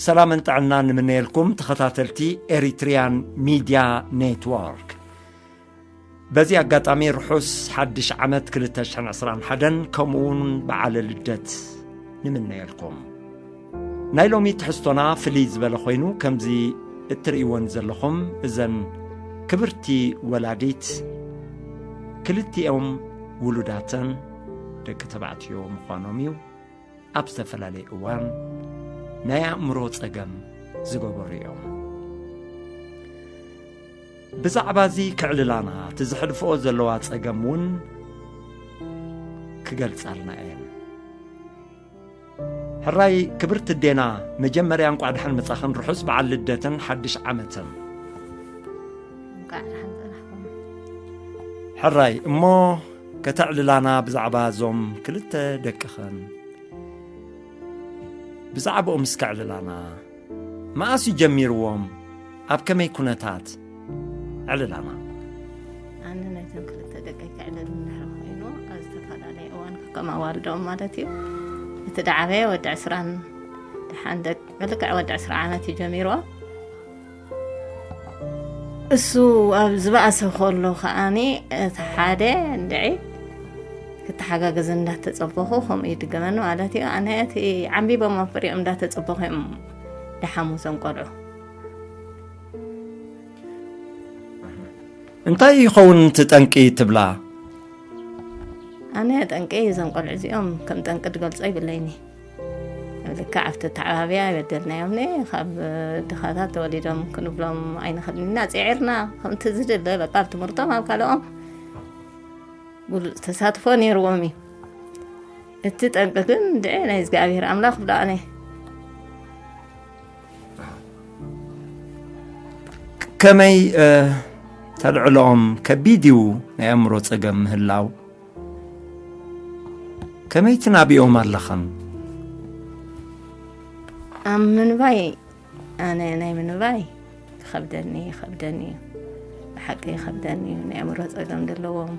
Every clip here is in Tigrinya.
ሰላምን ጥዕናን ንምነየልኩም ተኸታተልቲ ኤሪትሪያን ሚድያ ኔትወርክ። በዚ ኣጋጣሚ ርሑስ ሓድሽ ዓመት ክልተ ሽሕን ዕስራን ሓደን ከምኡ እውን በዓለ ልደት ንምነየልኩም። ናይ ሎሚ ትሕዝቶና ፍልይ ዝበለ ኮይኑ፣ ከምዚ እትርእይወን ዘለኹም እዘን ክብርቲ ወላዲት ክልቲኦም ውሉዳተን ደቂ ተባዕትዮ ምዃኖም እዩ። ኣብ ዝተፈላለየ እዋን ናይ ኣእምሮ ጸገም ዝገበሩ እዮም። ብዛዕባ እዚ ክዕልላና እቲ ዘሕልፍኦ ዘለዋ ጸገም እውን ክገልጻልና እየን። ሕራይ ክብርቲ ኣዴና፣ መጀመርያ እንቋዕ ደሓን መጻኽን ርሑስ በዓል ልደትን ሓድሽ ዓመትን። እንቋዕ ደሓን ጸናሕኩም። ሕራይ እሞ ከተዕልላና ብዛዕባ እዞም ክልተ ደቅኽን ብዛዕባኦም እስከ ዕልላና። መኣስ እዩ ጀሚርዎም? ኣብ ከመይ ኩነታት? ዕልላና። ኣነ ናይቶም ክልተ ደቀይ ክዕልል እንድሕር ኮይኑ፣ ኣብ ዝተፈላለየ እዋን ከከም ኣዋልዶኦም ማለት እዩ። እቲ ደዓበየ ወዲ ዕስራን ደሓን ደቅ-፣ ብልክዕ ወዲ ዕስራ ዓመት እዩ ጀሚርዎ። እሱ ኣብ ዝበኣሰ ከሎ ከዓኒ፣ እቲ ሓደ እንድዒ ክተሓጋገዝ እንዳተጸበኹ፣ ከምኡ ይድገመኒ ማለት እዩ። ኣነ እቲ ዓምቢቦም ኣፍርዮም እንዳተጸበኹ እዮም ደሓሙ እዞም ቆልዑ። እንታይ ይኸውን እቲ ጠንቂ ትብላ? ኣነ ጠንቂ እዞም ቆልዑ እዚኦም ከም ጠንቂ ድገልጾ ይብለይኒ። ልክዕ ኣብቲ ኣተዓባብያ ይበደልናዮም ነ፣ ካብ ድኻታት ተወሊዶም ክንብሎም ኣይንኽእልን ኢና። ጽዒርና ከምቲ ዝድለ በቃ ኣብ ትምህርቶም ኣብ ካልኦም ብሉጽ ተሳትፎ ነይርዎም እዩ። እቲ ጠንቂ ግን እንድዒ ናይ እግዚኣብሔር ኣምላኽ ብሎ ኣነ። ከመይ፣ እ፣ ተልዕሎኦም ከቢድ እዩ ናይ ኣእምሮ ጸገም ምህላው። ከመይ ትናብኦም ኣለኽን? ኣብ ምንባይ፣ ኣነ ናይ ምንባይ ይኸብደኒ፣ ይኸብደኒ እዩ። ብሓቂ ይኸብደኒ እዩ። ናይ ኣእምሮ ጸገም ዘለዎም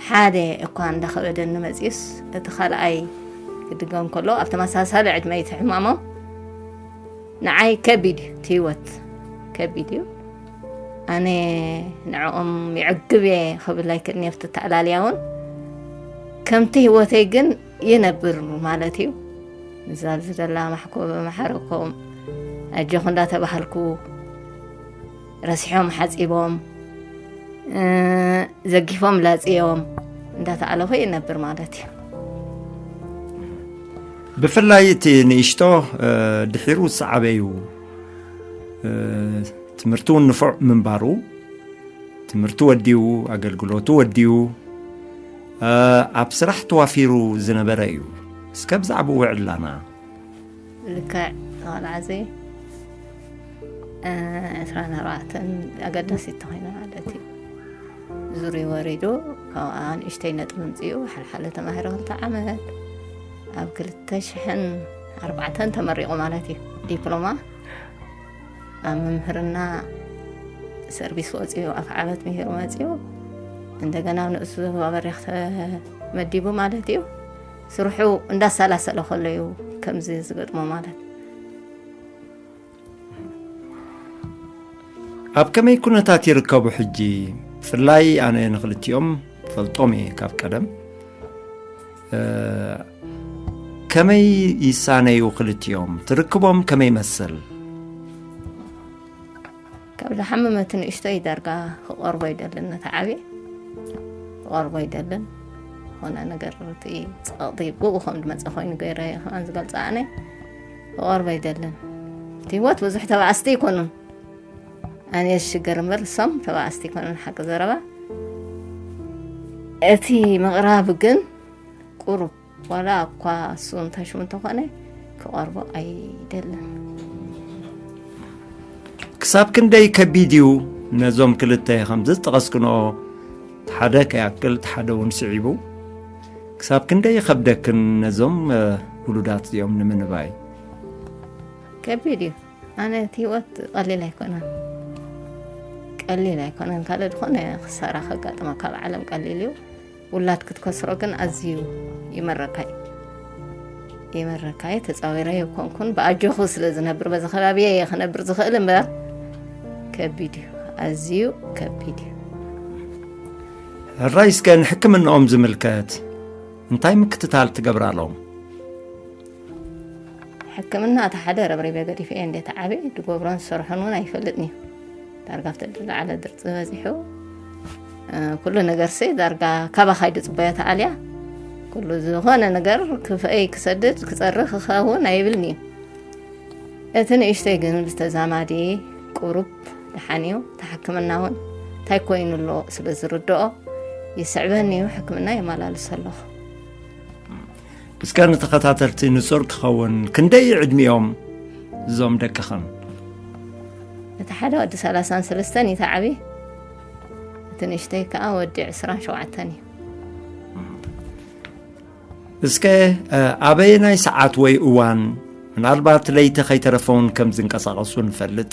ሓደ እኳ እንዳኸበደኒ መጺኡስ፣ እቲ ካልኣይ ክድገም ከሎ፣ ኣብ ተመሳሳሊ ዕድመ እቲ ሕማሞም ንዓይ ከቢድ እዩ፣ እቲ ህይወት ከቢድ እዩ። ኣነ ንዕኦም የዕግብ እየ ክብል ኣይክእልን እየ፣ ኣብቲ ኣተኣላልያ እውን ከምቲ ህይወተይ ግን ይነብር ማለት እዩ። ንዛ ኣብዚ ዘላ ማሕኮ መሓረኮም ኣጆኹ እንዳተባሃልኩ ረሲሖም ሓጺቦም፣ እ፣ ዘጊፎም ላጽዮም እንዳተኣለኹ ይነብር ማለት እዩ። ብፍላይ እቲ ንእሽቶ፣ እ፣ ድሒሩ ዝዓበዩ፣ እ፣ ትምህርቱ ንፉዕ ምንባሩ፣ ትምህርቱ ወዲኡ፣ ኣገልግሎቱ ወዲኡ፣ እ፣ ኣብ ስራሕ ተዋፊሩ ዝነበረ እዩ። እስከ ብዛዕባኡ ዕላና። ልክዕ ተቓላዓዘ፣ እ፣ ዕስራን ኣርባዕተን ኣገዳሲት ተኾይና ማለት እዩ። ዙሪ ወሪዱ፣ ካብኣ ንእሽተይ ነጥቢ ምጽኡ፣ ሓልሓለ ተማሂሩ ክልተ ዓመት፣ ኣብ ክልተ ሽሕን ኣርባዕተን ተመሪቑ ማለት እዩ። ዲፕሎማ ኣብ ምምህርና ሰርቪስ ወጺኡ፣ ኣፍ ዓመት ምሂሩ መጺኡ፣ እንደገና ኣብ ንእሱ ዞባ በሪኽ ተመዲቡ ማለት እዩ። ስርሑ እንዳሰላሰለ ከሎ እዩ ከምዚ ዝገጥሞ ማለት። ኣብ ከመይ ኩነታት ይርከቡ ሕጂ? ብፍላይ ኣነ ንክልቲኦም ፈልጦም እየ ካብ ቀደም። እ፣ ከመይ ይሳነዩ ክልቲኦም? ትርክቦም ከመይ ይመስል? ካብ ዝሓመመት ንእሽቶይ ዳርጋ ክቐርቦ ይደልን፣ ነቲ ዓብየ ክቐርቦ ይደልን። ዝኾነ ነገር እቲ ጸቕጢ ብኡ ከም ዝመጸ ኮይኑ ገይረ እየ ከማን ዝገልጻ ኣነ። ክቐርቦ ይደልን። እቲ ህይወት ብዙሕ ተባኣስቲ ኣይኮኑን። ኣነ ዝሽገር እምበር እሶም ተባኣስቲ ኣይኮኑን፣ ሓቂ ዘረባ። እቲ ምቕራብ ግን ቁሩብ ዋላ እኳ እሱ እንታሽሙ እንተኾነ ክቐርቦ ኣይደልን። ክሳብ ክንደይ ከቢድ እዩ ነዞም ክልተ ከምዚ ዝጠቐስክንኦ፣ እቲ ሓደ ከይኣክል እቲ ሓደ እውን ስዒቡ፣ ክሳብ ክንደይ ይኸብደክን ነዞም፣ እ፣ ውሉዳት እዚኦም ንምንባይ? ከቢድ እዩ። ኣነ እቲ ህይወት ቀሊል ኣይኮነን። ቀሊል ኣይኮነን። ካልእ ዝኾነ ክሳራ ከጋጥመካ ኣብ ዓለም ቀሊል እዩ። ውላድ ክትከስሮ ግን ኣዝዩ ይመረካ እዩ። ይመረካየ ተፃዊረ ይኮንኩን ብኣጆኹ ስለ ዝነብር በዚ ከባቢ እየ ክነብር ዝኽእል እምበር ከቢድ እዩ፣ ኣዝዩ ከቢድ እዩ። ሕራይ እስከ ንሕክምናኦም ዝምልከት እንታይ ምክትታል ትገብራሎም? ሕክምና እቲ ሓደ ረብሪበ ገዲፈ እየ እንዴት ዓበ ድገብሮን ዝሰርሖን እውን ኣይፈልጥን እዩ። ዳርጋ ኣብቲ ዝለዓለ ድርፂ በዚሑ ኩሉ ነገር ሲ ዳርጋ ካባኻ እዩ ዝፅበዮ ተኣልያ። ኩሉ ዝኾነ ነገር ክፍእይ ክሰድድ ክፀርህ ክኸውን ኣይብልን እዩ። እቲ ንእሽተይ ግን ብተዛማዲ ቁሩብ ደሓን እዩ። እቲ ሕክምና እውን እንታይ ኮይኑ ኣሎ ስለ ዝርድኦ ይስዕበኒ እዩ። ሕክምና የመላልሶ ኣለኹ። እስከ ንተኸታተልቲ ንጹር ክኸውን ክንደይ ዕድሚኦም እዞም ደቅኽን? እቲ ሓደ ወዲ ሰላሳን ሰለስተን እዩ ተዓቢ። እቲ ንእሽተይ ከዓ ወዲ ዕስራን ሸውዓተን እዩ። እስከ ኣበየናይ ሰዓት ወይ እዋን ምናልባት ለይቲ ከይተረፈውን ከም ዝንቀሳቐሱ ንፈልጥ?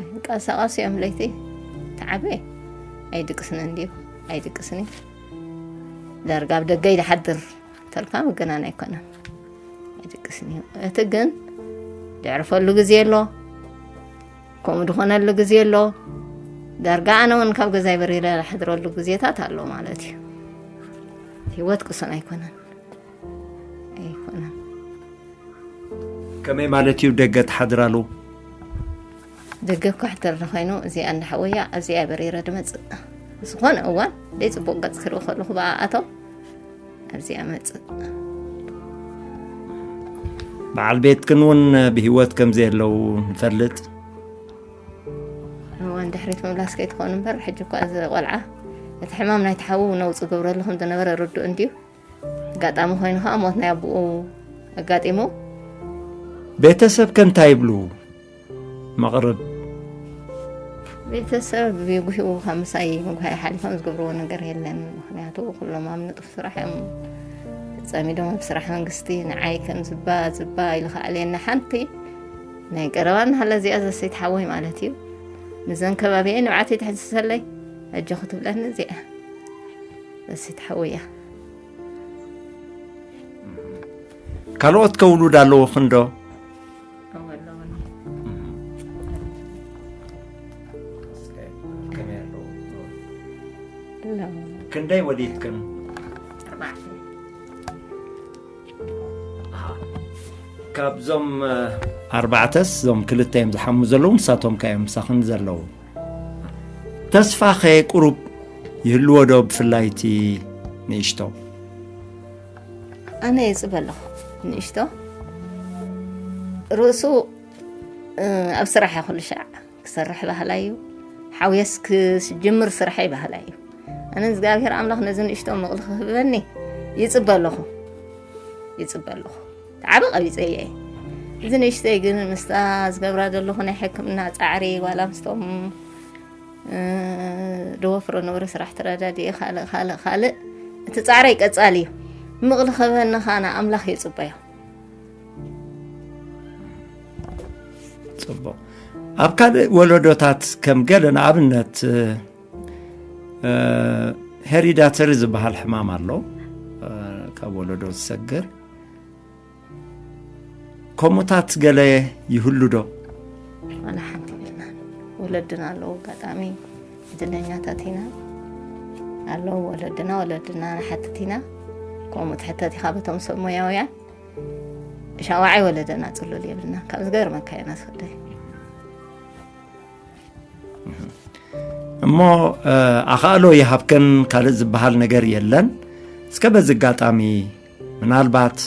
ይንቀሳቐሱ እዮም ለይቲ። ተዓበ ኣይድቅስን እንድዩ ኣይድቅስን እዩ። ዳርጋ ኣብ ደገ ይድሓድር ተልካ ምግናን ኣይኮነን። ኣይድቅስን እዩ። እቲ ግን ድዕርፈሉ ግዜ ኣሎ። ከምኡ ድኾነሉ ግዜ ኣሎ። ዳርጋ ኣነ እውን ካብ ገዛይ በሪረ ዝሓድረሉ ግዜታት ኣሎ ማለት እዩ። ህይወት ቅሱን ኣይኮነን ኣይኮነን። ከመይ ማለት እዩ ደገ ትሓድራሉ? ደገ እኮ ሕደር ንኮይኑ እዚኣ እንዳሓወያ ኣብዚኣ በሪረ ድመፅእ። ዝኾነ እዋን ደይ ፅቡቅ ገፅ ክርኢ ከለኹ ብኣኣቶም ኣብዚኣ መፅእ። በዓል ቤትክን እውን ብህይወት ከም ዘየለዉ ንፈልጥ። እዋን ድሕሪት ምምላስ ከይትኾኑ እምበር ሕጂ እኳ እዚ ቆልዓ እቲ ሕማም ናይ ተሓዉ ነውፅ ገብረሉ ከም ዝነበረ ርዱእ እንድዩ። ኣጋጣሚ ኮይኑ ከዓ ሞት ናይ ኣቦኡ ኣጋጢሙ። ቤተሰብ ከ እንታይ ይብሉ? መቕርብ ቤተሰብ ብጉሂኡ ካብ ምሳይ ምጉሃይ ሓሊፎም ዝገብርዎ ነገር የለን። ምክንያቱ ኩሎም ኣብ ንጡፍ ስራሕ እዮም ጸሚዶም ኣብ ስራሕ መንግስቲ። ንዓይ ከም ዝባ ዝባ ኢሉ ከኣልየና ሓንቲ ናይ ቀረባ እናሃለ እዚኣ ዘሰይት ሓወይ ማለት እዩ። ንዘን ከባቢየ ንብዓተይ ትሕዝሰለይ ኣጆኺ ትብለኒ እዚኣ ዘሰይት ሓወያ። ካልኦት ከውሉድ ኣለዎ ክንዶ? ክንደይ ወሊድክን? ካብዞም ኣርባዕተስ እዞም ክልተ እዮም ዝሓሙ ዘለዉ፣ ንሳቶም ከ እዮም ምሳኽን ዘለዉ። ተስፋኸ ቁሩብ ይህልዎ ዶ ብፍላይ እቲ ንእሽቶ? ኣነ ይፅበ ኣለኹ ንእሽቶ ርእሱ ኣብ ስራሕ ኩሉ ሻዕ ክሰርሕ ባህላ እዩ። ሓውየስ ክጅምር ስርሐይ ባህላ እዩ። ኣነ እግዚኣብሔር ኣምላኽ ነዚ ንእሽቶ ምቕሊ ክህበኒ ይፅበ ኣለኹ ይፅበ ኣለኹ። ተዓቢ ቀቢፀ እየ። እዚ ንእሽተይ ግን ምስታ ዝገብራ ዘለኹ ናይ ሕክምና ፃዕሪ ዋላ ምስቶም ድወፍሮ ነበረ ስራሕ ተረዳዲኤ ካልእ ካልእ ካልእ እቲ ፃዕረይ ቀፃሊ እዩ። ምቕሊ ከበኒ ከዓ ንኣምላኽ ይፅበዮ። ፅቡቕ። ኣብ ካልእ ወለዶታት ከም ገለ ንኣብነት ሄሪዳተሪ ዝበሃል ሕማም ኣሎ፣ ካብ ወለዶ ዝሰግር ከምኡታት ገለ ይህሉ ዶ? ዋላ ሓንቲ የብልናን። ወለድና ኣለዉ ኣጋጣሚ እድለኛታት ኢና ኣለዉ ወለድና ወለድና ንሓትት ኢና። ከምኡ ትሕተት ኢኻ በቶም ሰብ ሞያውያን። ሻዋዓይ ወለደና ፅሉል የብልና ካብ ዝገርመካ ኢና ስወደይ። እሞ ኣኻእሎ ይሃብክን ካልእ ዝበሃል ነገር የለን። እስከ በዚ ኣጋጣሚ ምናልባት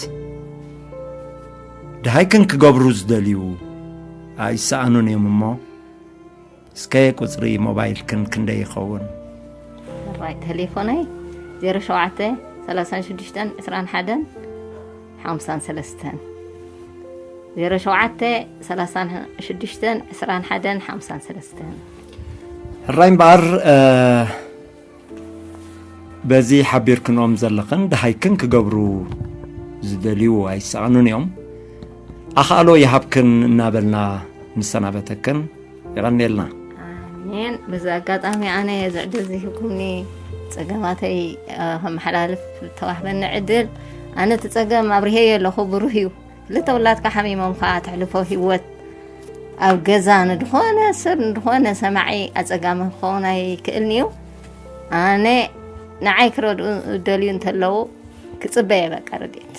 ድሃይክን ክገብሩ ዝደልዩ ኣይሰኣኑን እዮም እሞ እስከ ቁፅሪ ሞባይልክን ክንደይ ይኸውን? ራይ ቴሌፎነይ ዜሮ ሸውዓተ ሰላሳን ሽዱሽተን ዕስራን ሓደን ሓምሳን ሰለስተን ዜሮ ሸውዓተ ሰላሳን ሽዱሽተን ዕስራን ሓደን ሓምሳን ሰለስተን። ሕራይ እምበኣር በዚ ሓቢርክንኦም ዘለኽን ደሃይክን ክገብሩ ዝደልዩ ኣይሰኣኑን እዮም። ኣኻእሎ ይሃብክን እናበልና ንሰናበተክን። የቐንየልና። ኣሜን። በዚ ኣጋጣሚ ኣነ እዚ ዕድል ዝሂብኩምኒ ጸገማተይ ከመሓላልፍ ተዋህበኒ ዕድል ኣነ እቲ ጸገም ኣብርሄዮ ኣለኹ፣ ብሩህ እዩ። ክልተ ውላድካ ሓሚሞም ከዓ ትሕልፎ ህይወት ኣብ ገዛ ንድኾነ ሰብ ንድኾነ ሰማዒ ኣጸጋሚ ክኸውን ኣይክእልን እዩ። ኣነ ንዓይ ክረድኡ ደልዩ እንተለዉ ክጽበየ በቃ ረድኤት።